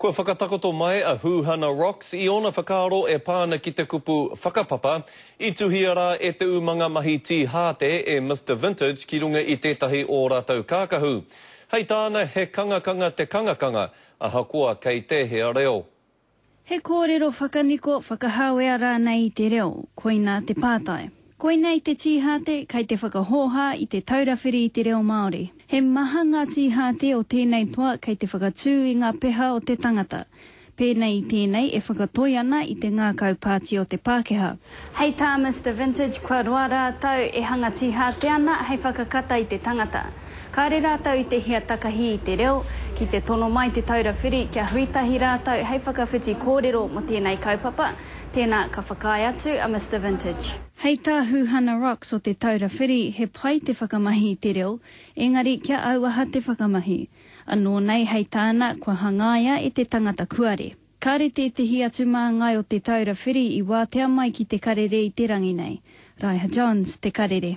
Kua whakatakoto mai a Huhana Rokx i ōna whakaaro e pā ana ki te kupu whakapapa i tuhia rā e te umanga mahi tī-hāte e Mister Vintage ki runga i tētahi ō rātou kākahu. Hei tāna he kangakanga te kangakanga, ahakoa kei tēhea reo. He kōrero whakaniko, whakahāwea rānei i te reo, koinā te pātai. Koinei te tīhāte kei te whakahōhā i Te Taura Whiri i te Reo Māori. He maha ngā tīhāte o tēnei toa kei te whakatū i ngā peha o te tangata, pēnei i tēnei e whakatoi ana i te ngākau pāti o te Pākehā. Hei tā Mister Vintage kua roa rātou e hanga tīhāte ana hei whakakata i te tangata. Kāre rātou i te hia takahi i te reo, ki te tono mai Te Taura Whiri kia hui tahi rātou hei whakawhiti kōrero mō tēnei kaupapa, Tēnā, ka whakaae atu a Mister Vintage. Hei tā Huhana Rokx o Te Taura Whiri, he pai te whakamahi i te reo, engari kia auaha te whakamahi. Anō nei, hei tāna, kua hangaia e te tangata kuare. Kāre tētehi atu māngai o Te Taura Whiri i wātea mai ki te karere i te rangi nei. Raiha Johns, Te Karere.